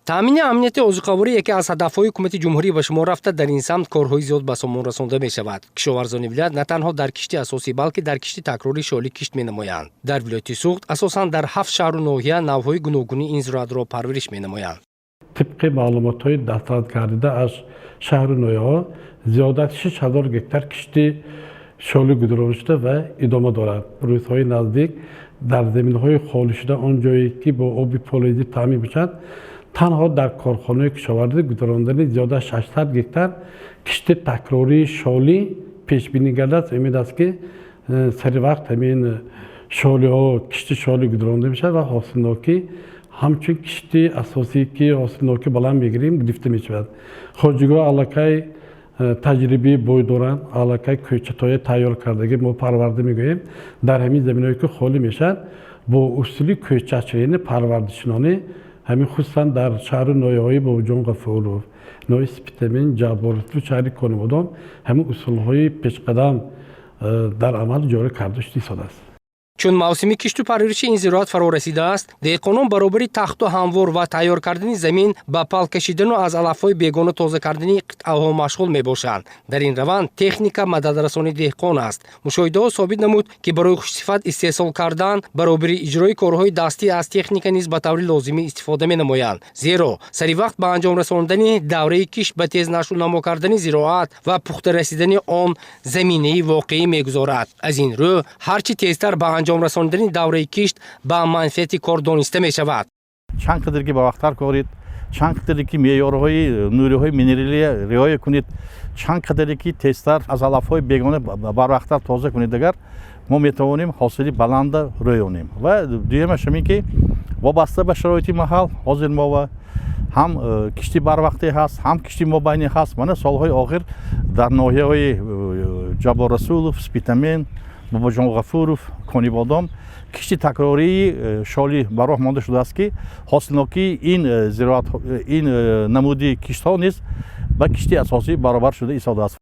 Таъмини амнияти озуқаворӣ яке аз ҳадафҳои ҳукумати ҷумҳурӣ ба шумор рафта, дар ин самт корҳои зиёд ба сомон расонда мешавад. Кишоварзони вилоят на танҳо дар кишти асосӣ, балки дар кишти такрории шолӣ кишт менамоянд. Дар вилояти Суғд асосан дар ҳафт шаҳру ноҳия навъҳои гуногуни ин зироатро парвариш менамоянд. Тибқи маълумотҳои дастрас гардида аз шаҳру ноҳияҳо, зиёда аз 6000 гектар кишти шолӣ гузаронида шуда ва идома дорад. Рӯзҳои наздик дар заминҳои холишуда, он ҷое ки бо оби полезӣ таъмин мешавад, танҳо дар корхонаи кишоварзӣ гузарондани зиёда аз 600 гектар кишти такрории шолӣ пешбинӣ гардааст. Умед аст, ки сари вақт ҳамин шолиҳо, кишти шолӣ гузаронда мешавад ва ҳосилнокӣ ҳамчун кишти асосӣ, ки ҳосилнокӣ баланд мегирем, гирифта мешавад. Хоҷагиҳо аллакай таҷрибаи бой доранд, аллакай кӯчатҳое тайёр кардагӣ, мо парварда мегӯем. Дар ҳамин заминҳое ки холӣ мешавад, бо усули кӯчатчинӣ, парвардашинонӣ, ҳамин хусусан дар шаҳру ноҳияҳои Бобоҷон Ғафуров, ноҳияи Спитамен, Ҷабборасулов, шаҳри Конибодом ҳамин усулҳои пешқадам дар амал ҷорӣ карда шуда истодааст. Чун мавсими кишту парвариши ин зироат фаро расидааст, деҳқонон баробари тахту ҳамвор ва тайёр кардани замин ба пал кашидану аз алафҳои бегона тоза кардани қитъаҳо машғул мебошанд. Дар ин раванд техника мададрасони деҳқон аст. Мушоҳидаҳо собит намуд, ки барои хушсифат истеҳсол кардан баробари иҷрои корҳои дастӣ аз техника низ ба таври лозимӣ истифода менамоянд, зеро сари вақт ба анҷом расондани давраи кишт ба тез нашъунамо кардани зироат ва пухта расидани он заминаи воқеӣ мегузорад. Аз ин рӯ ҳар чӣ тезтар ба анҷом расондани давраи кишт ба манфиати кор дониста мешавад. Чанд қадре ки бавақттар корид, чанд қадре ки меъёрҳои нуриҳои минералия риоя кунед, чанд қадре ки тезтар аз алафҳои бегона барвақттар тоза кунед, агар мо метавонем ҳосили баланда рӯёнем. Ва дуюмаш ҳамин ки вобаста ба шароити маҳал, ҳозир мо ва ҳам кишти барвақтӣ ҳаст, ҳам кишти мобайнӣ ҳаст. Мана, солҳои охир дар ноҳияҳои Ҷаббор Расулов, Спитамен, Бобоҷон Ғафуров, Конибодом кишти такрории шолӣ ба роҳ монда шудааст, ки ҳосилнокии ин зироат, ин намуди киштҳо низ ба кишти асосӣ баробар шуда истодааст.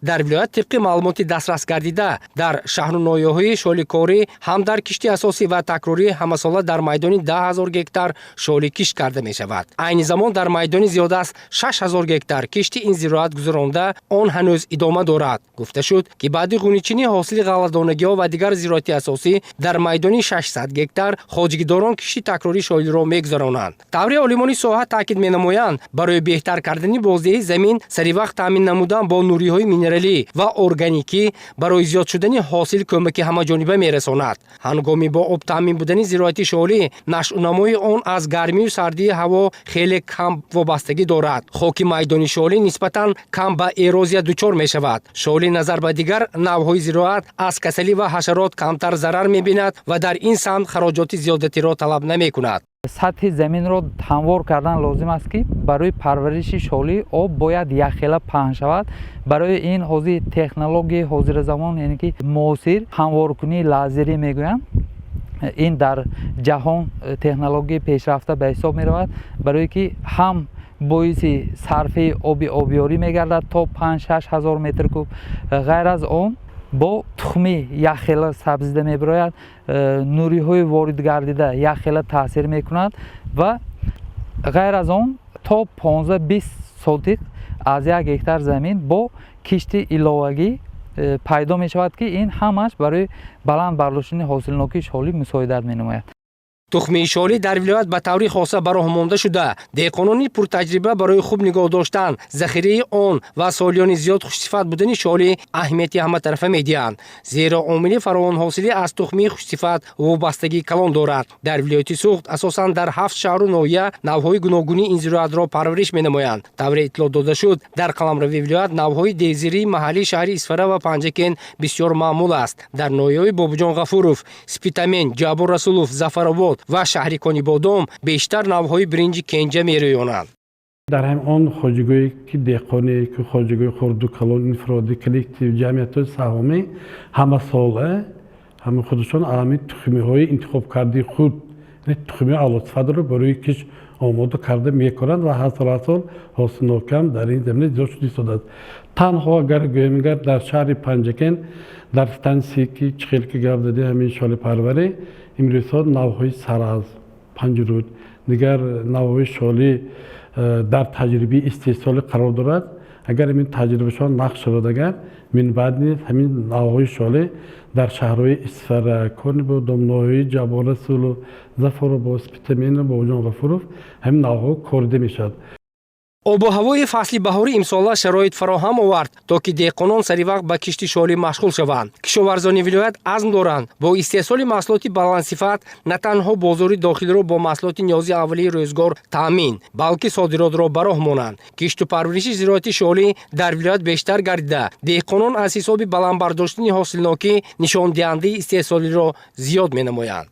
Дар вилоят, тибқи маълумоти дастрас гардида, дар шаҳру ноҳияҳои шоликорӣ ҳам дар кишти асосӣ ва такрорӣ ҳамасола дар майдони 10 000 гектар шолӣ кишт карда мешавад. Айни замон дар майдони зиёда аз 6000 гектар кишти ин зироат гузаронда, он ҳанӯз идома дорад. Гуфта шуд, ки баъди ғуничинии ҳосили ғалладонагиҳо ва дигар зироати асосӣ дар майдони 600 гектар хоҷагидорон кишти такрории шолиро мегузаронанд. Тавре олимони соҳа таъкид менамоянд, барои беҳтар кардани боздиҳии замин, саривақт таъмин намудан бо нуриҳои минералӣ ва органикӣ барои зиёд шудани ҳосил кӯмаки ҳамаҷониба мерасонад. Ҳангоми бо об таъмин будани зироати шолӣ, нашъунамои он аз гармию сардии ҳаво хеле кам вобастагӣ дорад. Хоки майдони шолӣ нисбатан кам ба эрозия дучор мешавад. Шолӣ назар ба дигар навъҳои зироат аз касалӣ ва ҳашарот камтар зарар мебинад ва дар ин самт хароҷоти зиёдатиро талаб намекунад. Сатҳи заминро ҳамвор кардан лозим аст, ки барои парвариши шолӣ об бояд якхела паҳн шавад. Барои ин ҳозир технологияи ҳозиразамон, яъне ки муосир, ҳамворкунии лазерӣ мегӯянд, ин дар ҷаҳон технологияи пешрафта ба ҳисоб меравад, барое ки ҳам боиси сарфаи оби обёрӣ мегардад то 5-6 ҳазор метр куб. Ғайр аз он, бо тухмӣ якхела сабзида мебирояд, нуриҳои воридгардида якхела таъсир мекунад ва ғайр аз он то 15-20 сотих аз 1 гектар замин бо кишти иловагӣ пайдо мешавад, ки ин ҳамаш барои баланд бардоштани ҳосилнокии шолӣ мусоидат менамояд. Тухмии шолӣ дар вилоят ба таври хоса ба роҳ монда шуда, деҳқонони пуртаҷриба барои хуб нигоҳ доштан, захираи он ва солиёни зиёд хушсифат будани шолӣ аҳамияти ҳаматарафа медиҳанд, зеро омили фаровонҳосилӣ аз тухмии хушсифат вобастагии калон дорад. Дар вилояти Суғд асосан дар ҳафт шаҳру ноҳия навъҳои гуногуни ин зироатро парвариш менамоянд. Тавре иттилоъ дода шуд, дар қаламрави вилоят навъҳои девзирии маҳаллии шаҳри Исфара ва Панҷакент бисёр маъмул аст. Дар ноҳияҳои Бобоҷон Ғафуров, Спитамен, Ҷаббор Расулов, Зафаробод ва шаҳри Конибодом бештар навъҳои биринҷи кенҷа мерӯёнанд. Дар ҳам он хоҷагое ки деҳқоне ки хоҷагои хурду калон, инфиродӣ, коллектив, ҷамъиятҳои саҳомӣ, ҳамасола ҳама худашон ҳамин тухмиҳои интихобкардаи худ, тухмиҳои аълосифатро барои кишт омода карда мекунанд ва ҳар сол ҳар сол ҳосилнокиам дар ин замина зиёд шуда истодааст. Танҳо агар гӯем, агар дар шаҳри Панҷакент, дар стансие ки чихел ки гап задем, ҳамин шолипарварӣ имрӯзҳо навъҳои Саразм, Панҷруд, Дигар навъҳои шолӣ дар таҷрибаи истеҳсолӣ қарор дорад. Агар ҳамин таҷрибашон нақш шавад, агар минбаъд низ ҳамин навъҳои шолӣ дар шаҳрҳои Исфара, Конибодом, ноҳияи Ҷаббор Расулов, Зафаробод, Спитамен, Бобоҷон Ғафуров ҳамин навъҳо корида мешавад. Обу ҳавои фасли баҳорӣ имсола шароит фароҳам овард, то ки деҳқонон саривақт ба кишти шолӣ машғул шаванд. Кишоварзони вилоят азм доранд, бо истеҳсоли маҳсулоти баландсифат на танҳо бозори дохилиро бо маҳсулоти ниёзи аввалии рӯзгор таъмин, балки содиротро ба роҳ монанд. Кишту парвариши зироати шолӣ дар вилоят бештар гардида, деҳқонон аз ҳисоби баланд бардоштани ҳосилнокӣ нишондиҳандаи истеҳсолиро зиёд менамоянд.